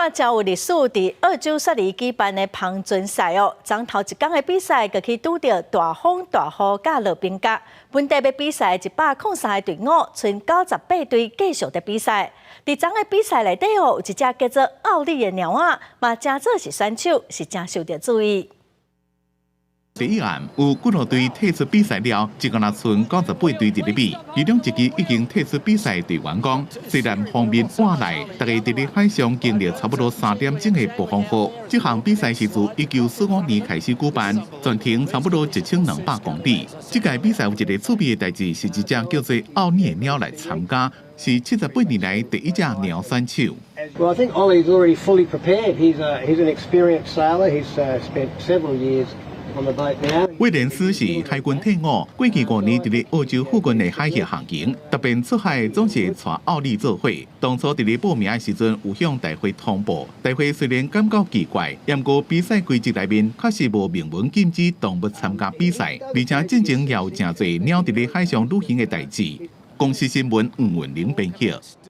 看真有歷史，佇澳洲雪梨舉辦的帆船賽哦，昨頭一工的比賽，閣去拄著大風大雨佮落冰角。本底欲比賽103個隊伍，賰98隊繼續佇比賽。佇昨的比賽內底哦，有一隻叫做奧利的貓仔，嘛成做是選手，是誠受著注意。第一岸有幾落隊退出比賽了，只閣剩98隊佇咧比。其中一支已經退出比賽隊員講，雖然鋒面倚來，大家佇咧海上經歷差不多3點鐘的暴風雨。這項比賽是自1945年開始舉辦，全程差不多1200公里。這屆比賽有一个趣味的代誌，是一隻叫做奧尼的貓來參加，是78年來第一隻貓選手。 Well, I think Ollie's already fully prepared. He's an experienced sailor. He's spent several years on the boat now. 威廉斯是海軍退伍，過去5年佇咧澳洲附近的海域航行，特別出海總是帶奧利做伙。當初佇咧報名的時陣，有向大會通報，大會雖然感覺奇怪，毋過比賽規則內面確實無明文禁止動物參加比賽，而且進前也有誠濟貓佇咧海上旅行的代誌。公視新聞吳文玲編譯。